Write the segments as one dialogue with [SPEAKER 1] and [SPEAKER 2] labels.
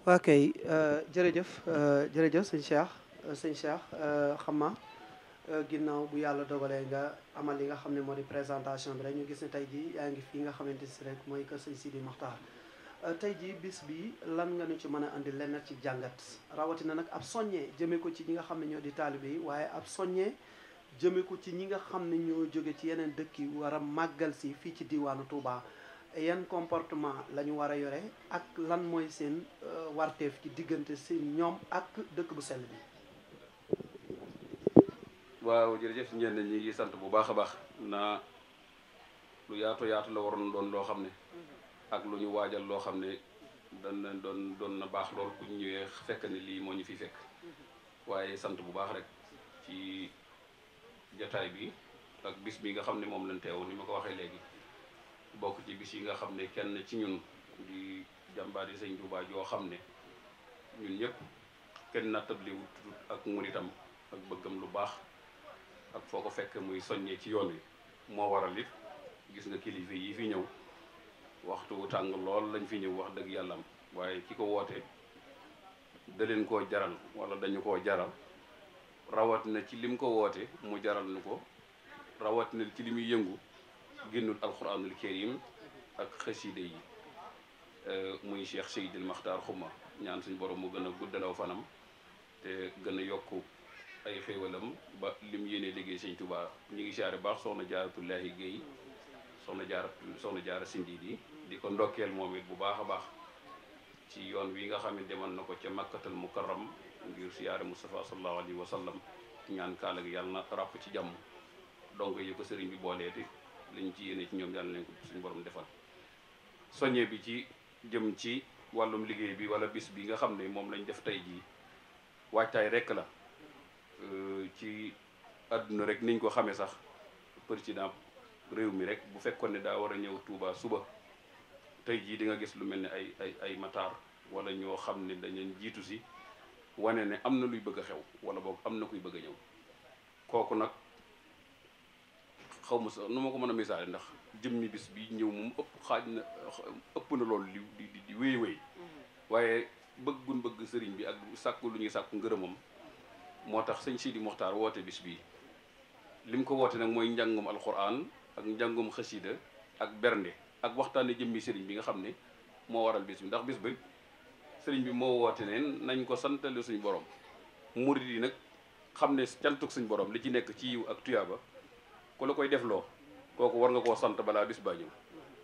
[SPEAKER 1] waa kay jërëjëf jërëjëf sëñ Cheikh xam ma ginnaaw bu yàlla dogalee nga amal li nga xam ne moo di présentation bi rek ñu gis ne tey jii yaa ngi fii nga xamante si rek mooy kër sëñ Sidi Mokhtar tey jii bis bi lan nga ñu ci mën a andi lenn ci jàngat rawatina nag ab soññee jëmee ko ci ñi nga xam ne ñoo di taalibe yi waaye ab soññee jëmee ko ci ñi nga xam ne ñoo jóge ci yeneen dëkk yi war a màggal si fii ci diwaanu Touba yan comportement la ñu war a yore ak lan mooy seen warteef ci diggante seen ñoom ak dëkk bu sell bi.
[SPEAKER 2] waaw jërëjëf ñenn ñi ngi sant bu baax a baax na lu yaatu yaatu la waroon doon loo xam ne ak lu ñu waajal loo xam ne doon na baax lool bu ñu ñëwee fekk ne lii moo ñu fi fekk waaye sant bu baax rek ci jataay bi ak bis bi nga xam ne moom lañ teew ni ma ko waxee léegi bokk ci bis yi nga xam ne kenn ci ñun di jàmbaar yi sëñ Tuubaa joo xam ne ñun ñëpp kenn nattabli wut ak muritam ak bëggam lu baax ak foo ko fekk muy soññee ci yoon wi moo waral it gis nga kilifa yi fi ñëw waxtu tàng lool lañ fi ñëw wax dëgg yàlla am waaye ki ko woote da leen koo jaral wala dañu koo jaral rawat na ci lim ko woote mu jaral nu ko rawat na ci li muy yëngu génnul alquranul karim ak xaside yi muy Cheikh Seydil Makhtar Xuma ñaan suñu borom mu gën a guddalaw fanam te gën a yokku ay xéewalam ba lim yéene liggéey sëñ Tuubaa ñu ngi siyaare baax soxna Jaaratullaahi Géey soxna jaara Sindiidi di ko ndokkeel moom it bu baax a baax ci yoon wi nga xam ne demoon na ko ca Makkatal Mukarram ngir siyaare Mustafa sallallahu alayhi wa sallam ñaan kaala gi yàlla na ràpp ci jàmm donc yi ko sëriñ bi booleeti lañ ci yéene ci ñoom yàlla leen ko suñu borom defal soññe bi ci jëm ci wàllum liggéey bi wala bis bi nga xam ne moom lañ def tey jii waajtaay rekk la ci àdduna rek niñ ko xamee sax président réew mi rek bu fekkoon ne daa war a ñëw Touba suba tey jii di nga gis lu mel ne ay mataar wala ñoo xam ne dañu jiitu si wane ne am na luy bëgg a xew wala boog am na kuy bëgg a ñëw kooku nag xaw ma sax nu ma ko mën a misaale ndax jëmmi bis bi ñëw moom ëpp na loolu di wéy waaye bëggun bëgg sëriñ bi ak sàkku lu ñuy sàkku ngërëmam moo tax sëñ Sidi Mokhtar woote bis bii lim ko woote nag mooy njàngum alquran ak njàngum xasida ak bernde ak waxtaane jëmmi sëriñ bi nga xam ne moo waral bis bi ndax bis bi sëriñ bi moo woote ne nañ ko santale suñu borom murid yi nag xam ne cantuk suñu borom li ci nekk ci yiw ak tuyaaba ku la koy defloo kooku war nga koo sant balaa bis baa ñëw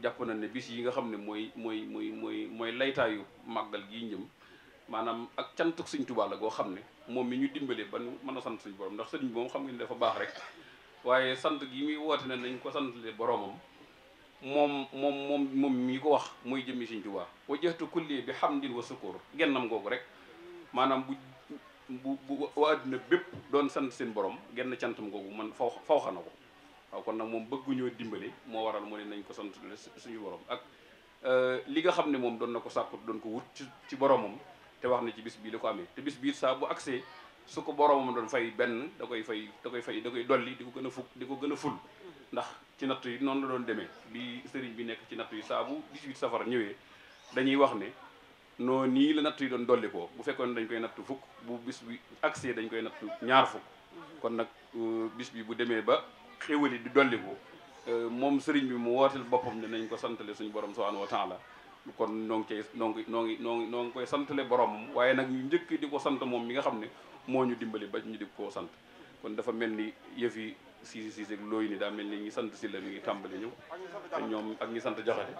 [SPEAKER 2] jàpp nañ ne bis yi nga xam ne mooy laytaayu màggal gii njëm maanaam ak cantuk Sëñ Tuubaa la goo xam ne moom mi ñu dimbale ba mën a sant suñu borom ndax sëriñ bi moom xam nga ni dafa baax rek waaye sant gi muy woote ne nañ ko santale boromam moom mi ko wax muy jëmmi Sëñ Tuubaa wajjahtu kulli bi hamdin wa sukur gennam googu rek maanaam bu àddina bépp doon sant seen borom genn cantam googu man faw xana ko waaw kon nag moom bëgguñoo dimbale moo waral mu ne nañ ko sant suñu borom ak li nga xam ne moom doon na ko sàkku doon ko wut ci boromam te wax na ci bis bii la ko amee te bis bii saa bu accès su ko boromam doon fay benn da koy dolli di ko gën a ful ndax ci natt yi noonu la doon demee bi sëriñ bi nekk ci natt yi saa bu 18 safar ñëwee dañuy wax ne non nii la natt yi doon dolli ko bu fekkoon dañ koy natt fukk bu bis bi accès dañ koy natt ñaar fukk kon nag bis bi bu demee ba xéwali di dolli ko moom sëriñ bi mu wooteel boppam ne nañ ko santale suñu borom subhanahu wa taala kon noo ngi koy santale boromam waaye nag ñu njëkk di ko sant moom mi nga xam ne moo ñu dimbali ba ñu di koo sant kon dafa mel ni yëf yi siisi looyu ni daa mel ni ñi sant si la mi ngi tàmbali ñëw te ñoom ak ñi sant jaxate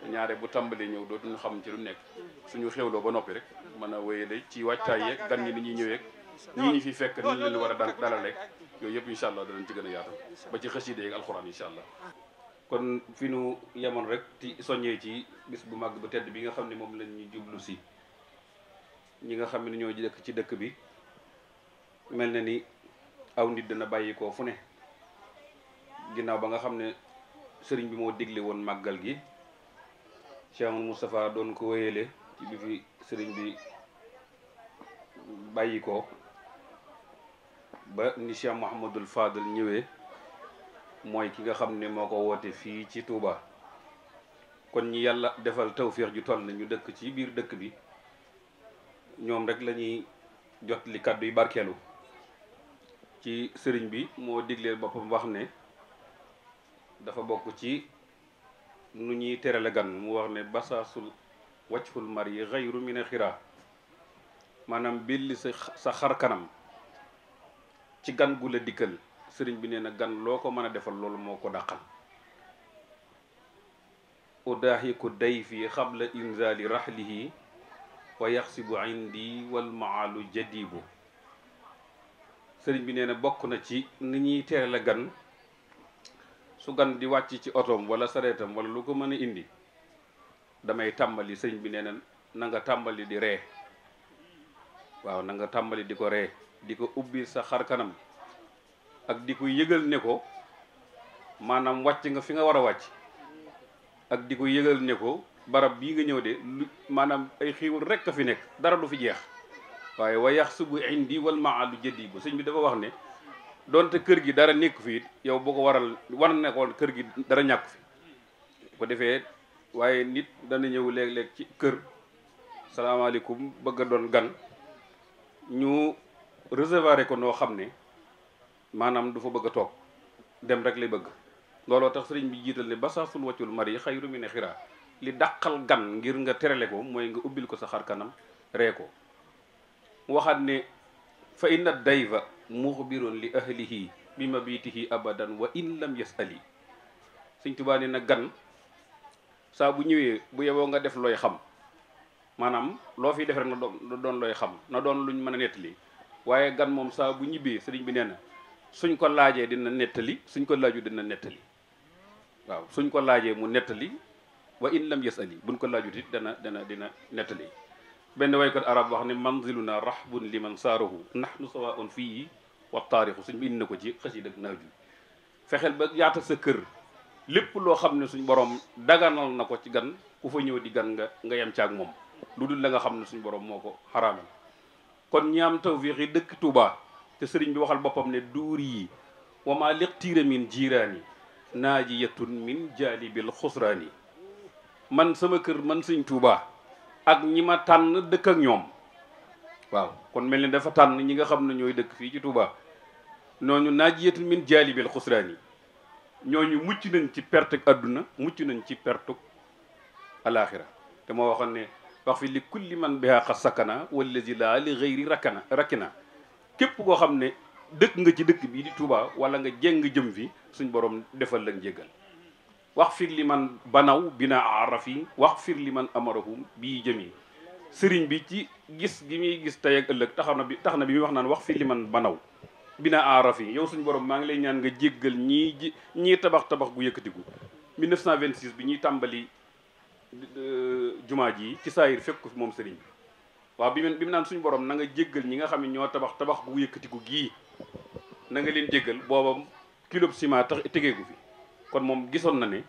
[SPEAKER 2] ñaare bu tàmbali ñëw dootuñu xam ci lu nekk suñu xewloo ba noppi rek mën a wéyale ci waajtaay yeeg gan ñi ni ñuy ñëweeg ñii ñi fi fekk ni ñu leen war a dalal rek yooyu yëpp incha allah danañ ci gën a yaatal ba ci xasida yeeg alxuraan incha allah kon fi nu yemoon rek ci soññee ci bis bu màgg bu tedd bi nga xam ne moom lañ ñu jublu si ñi nga xam ne ñoo dëkk ci dëkk bi mel na ni aw nit dana bàyyi ko fu ne ginnaaw ba nga xam ne sëriñ bi moo digle woon màggal gi Cheikh Moustapha doon ko wéyale ci bi fi sëriñ bi bàyyi ko ba ni Cheikh Mouhamadul Fadal ñëwee mooy ki nga xam ne moo ko woote fii ci Touba kon ñi yàlla defal tawféex ju toll na ñu dëkk ci biir dëkk bi ñoom rek la ñuy jot li kàddu yi barkeelu ci sëriñ bi moo digleel boppam wax ne dafa bokk ci nu ñuy terale gan mu wax ne basaasul wàccul mar yi xayru min xiraa maanaam billi sa xar kanam ci gan gu la dikkal sëriñ bi nee na gan loo ko mën a defal loolu moo ko dàqal udaahiku dayfi xabla inzali rahlihi wa yaxsibu indi wal maalu jadibu sëriñ bi nee na bokk na ci ni ñuy terale gan su gan di wàcc ci otoom wala sareetam wala lu ko mën a indi damay tàmbali sëriñ bi nee na nga tàmbali di ree waaw na nga tàmbali di ko ree di ko ubbi sa xar kanam ak di ko yëgal ne ko maanaam wàcc nga fi nga war a wàcc ak di ko yëgal ne ko barab bii nga ñëw de maanaam ay xiiwal rek a fi nekk dara du fi jeex waaye wa yaxsubu indi wal maalu jadibu sëñ bi dafa wax ne donte kër gi dara nekk fi it yow boo ko war ne ko kër gi dara ñàkk fi ko defee waaye nit dana ñëw léeg-léeg ci kër salaamaaleykum bëgg a doon gan ñu recevoir ko noo xam ne maanaam du fa bëgg a toog dem rek lay bëgg looloo tax sëriñ bi jiital ne basaasul waccul mari xayru min xiraa li dàqal gan ngir nga terale ko mooy nga ubbil ko sa xar kanam ree ko mu waxaat ne fa inna dayfa muxbirun li ahlihi bi mabitihi abadan wa in lam yasali sëñ Tuubaa ne na gan saa bu ñëwee bu yeboo nga def looy xam maanaam loo fiy def rek na doon looy xam na doon luñ mën a nettali waaye gan moom saa bu ñibbee sëriñ bi nee na suñ ko laajee dina nettali suñ ko laaju dina nettali waaw suñ ko laajee mu nettali wa in lam yasali buñ ko laajut it dina nettali benn waykat arab wax ne manziluna rahbun liman saarahu nahnu sawaun fii wa taarixu suñ bi indi na ko ci xasida ak naaju fexeel ba yaata sa kër lépp loo xam ne suñ borom daganal na ko ci gan ku fa ñëw di gan nga yem caag moom lu dul la nga xam ne suñ borom moo ko xaraamal kon ñi am tawfiix yi dëkk Touba te sëriñ bi waxal boppam ne duur yi wa ma liqtiira min jiiraani naajiyatun min jaalibil xusraani man sama kër man sëñ Touba ak ñi ma tànn dëkk ak ñoom waaw kon mel ni dafa tànn ñi nga xam ne ñooy dëkk fii ci Touba ñooñu naajiyatun min jaalibil xusraani ñooñu mucc nañ ci pertek adduna mucc nañ ci pertek alaxira te moo waxoon ne wax fi li kulli man biha xas sakana wallazi la li xëyri rakkina képp koo xam ne dëkk nga ci dëkk bii di Touba wala nga jéng jëm fi suñ borom defal la njéggal wax fir li man banaw bina arafi wax fir li man amarahum bii jëmi sëriñ bi ci gis gi muy gis tey ak ëllëg tax na bi muy wax naan wax fir li man banaw bina arafi yow suñ borom maa ngi lay ñaan nga jéggal ñii tabax gu yëkkatiku 1926 bi ñuy tàmbali jumaa ji ci saayir fekk ko fi moom sëriñ bi waaw bi mu naan suñu borom na nga jéggal ñi nga xam ne ñoo tabax gu yëkkatiku gii na nga leen jéggal booba kilo ciment tax tegeegu fi kon moom gisoon na ne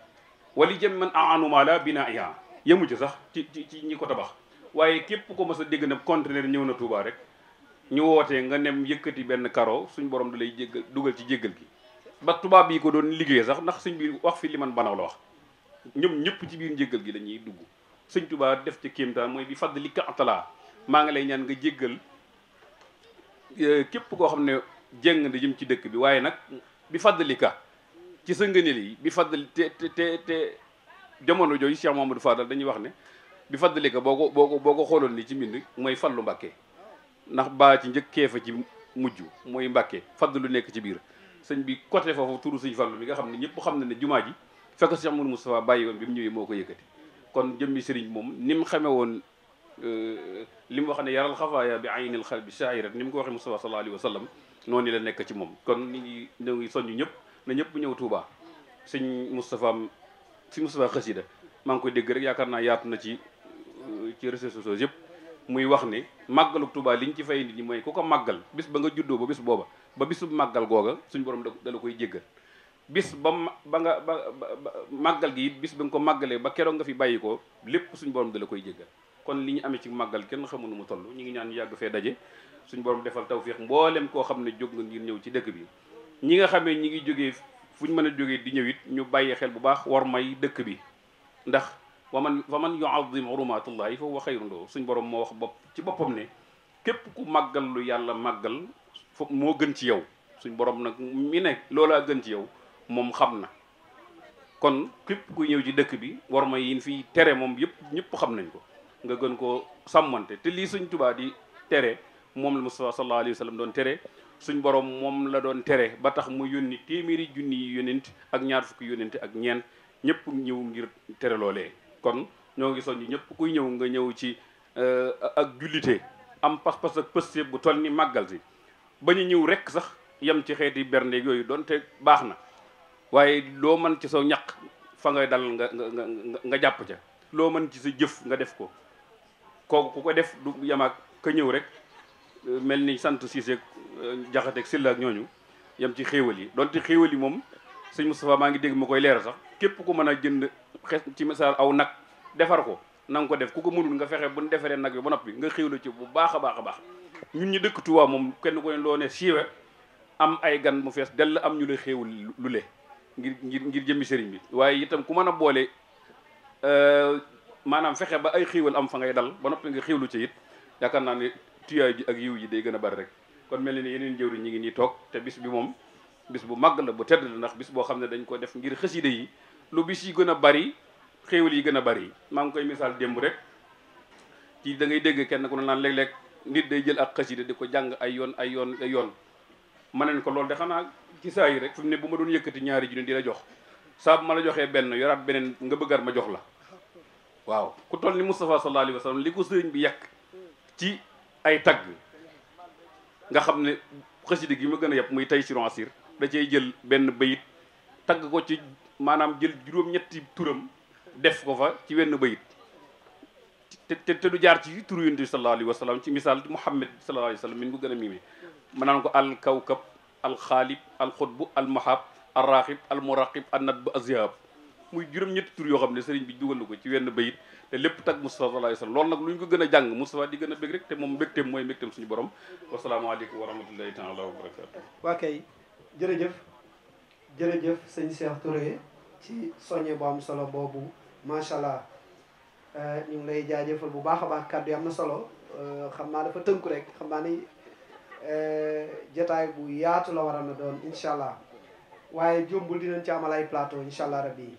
[SPEAKER 2] wali jëm man aanuma la bina iya yemu ci sax ci ñi ko tabax waaye képp ko mas a dégg na conteneur ñëw na Touba rek ñu wootee nga nem yëkkati benn karo suñ borom da lay jéggal dugal ci jéggal gi ba tubaab yi ko doon liggéey sax ndax suñ bi wax fi li man banaw la wax ñoom ñëpp ci biir njéggal gi la ñuy dugg sëñ Touba def ci kéemtaan mooy bi fadd li kaatala maa ngi lay ñaan nga jéggal képp koo xam ne jéng na jëm ci dëkk bi waaye nag bi fadd li ka ci sa ngëneel yi bi fadd te jamono jooju Cheikh Mamadou Fadal dañuy wax ne bi fadd li ka boo ko xooloon ni ci mbind mooy fallu Mbàkke ndax baa ci njëkkee fa ci mujj mooy Mbàkke fadd lu nekk ci biir sëñ bi côté foofu turu sëñ fallu mi nga xam ne ñëpp xam na ne jumaa ji fekk Cheikh Mamadou Moustapha bàyyi woon bi mu ñëwee moo ko yëkkati kon jëmmi sëriñ moom ni mu xamee woon li mu wax ne yaral xafaaya bi aynil xal bi shairat ni mu ko waxee Moustapha sallallahu alayhi wa sallam noonu la nekk ci moom kon nit ñi ngi soññu ñëpp na ñëpp ñëw Touba sëñ Moustapha xasida maa ngi koy dégg rek yaakaar naa yaatu na ci réseaux sociaux yëpp muy wax ne màggalu Touba liñ ci fay nit ñi mooy ku ko màggal bis ba nga juddoo ba bis booba ba bisu màggal googa suñ borom da la koy jéggal bis ba màggal gi it bis ba nga ko màggalee ba keroog nga fi bàyyi ko lépp suñ borom da la koy jéggal kon li ñu amee ci màggal kenn xamu nu mu toll ñu ngi ñaan ñu yàgg fee daje suñ borom defal tawfiix mboolem koo xam ne jóg nga ngir ñëw ci dëkk bi ñi nga xamee ñi ngi jógee fu ñu mën a jógee di ñëw it ñu bàyyi xel bu baax war may dëkk bi ndax fa man yuazim hurumatullahi fa huwa xayrun lahu suñ borom moo wax ci boppam ne képp ku màggal lu yàlla màggal foog moo gën ci yow. suñ borom nag mi ne loolaa gën ci yow moom xam na kon képp ku ñëw ci dëkk bi war ma yin fii tere moom yëpp ñëpp xam nañ ko nga gën koo sàmmante te lii suñ Tuubaa di tere moom la Mustafa sallallahu alayhi wa sallam doon tere suñ borom moom la doon tere ba tax mu yónni téeméeri junni yi yónent ak ñaar fukki yónent ak ñeent ñëpp ñëw ngir tere loolee. kon ñoo ngi soññ ñëpp kuy ñëw nga ñëw ci ak jullite am pas-pas ak pëste bu toll ni màggal si ba ñu ñëw rek sax yem ci xeeti bernde yooyu donte baax na waaye loo mën ci sa ñaq fa ngay dal nga jàpp ca loo mën ci sa jëf nga def ko kooku ku ko def du yamaak ka ñëw rek mel ni sant Cissé Jaxate ak Silla ak ñooñu yem ci xéewal yi donte xéewal yi moom sëñ Moustapha maa ngi dégg ma koy leeral sax képp ku mën a jënd xes ci misaal aw nag defar ko na nga ko def ku ko mënul nga fexe bu ñu defaree nag bi ba noppi nga xéewlu ci bu baax a baax a baax ñun ñu dëkk Tuubaa moom kenn ko ne loo ne siiwe am ay gan mu fees dell am ñu la xéewul lu le ngir jëmmi sëriñ bi waaye itam ku mën a boole maanaam fexe ba ay xéewal am fa ngay dal ba noppi nga xéewlu ci it yaakaar naa ne tuyaay ji ak yiw ji day gën a bari rek kon mel ni yeneen jëwriñ ñi ngi nii toog te bis bi moom bis bu màgg la bu tedd la ndax bis boo xam ne dañ ko def ngir xasida yi lu bis yi gën a bari xéewal yi gën a bari maa ngi koy misaal démb rek ci da ngay dégg kenn ku ne naan léeg-léeg nit day jël ak xasida di ko jàng ay yoon ma neen ko loolu de xanaa ci saa yi rek fi mu ne bu ma doon yëkkati ñaari junni di la jox saa bu ma la joxee benn yoraat beneen nga bëggaat ma jox la waaw ku toll ni Moustapha sallallahu alayhi wa sallam li ko sëriñ bi yàq ci ay tagg nga xam ne xasida gi ma gën a yàpp muy tay siron asir da cey jël benn bayit tagg ko ci maanaam jël juróom-ñetti turam def ko fa ci wenn bayit te du jaar ci turu yonent bi sallallahu alayhi wa sallam ci misaal Muhammad sallallahu alayhi wa sallam min ko gën a miime ma naan ko al kawkab al xaalib al xutbu al mahab al raqib al muraqib an nadb azyab muy juróom-ñetti tur yoo xam ne sëriñ bi dugal na ko ci wenn bayit te lépp tag Moustapha sallallahu alayhi wa sallam loolu nag lu ñu ko gën a jàng Moustapha di gën a bég rek te moom mbégteem mooy mbégteem suñu borom wasalaamaaleykum wa rahmatullahi taala wa barakatu
[SPEAKER 1] waa kay jërëjëf sëñ Cheikh Touré ci soññe bu am solo boobu macha allah ñu ngi lay jaajëfal bu baax a baax kàddu yi am na solo xam naa dafa tënku rek xam naa ni jotaay bu yaatu la war a na doon incha allah waaye jombul dinañ ci amal ay plateau incha allah rabbi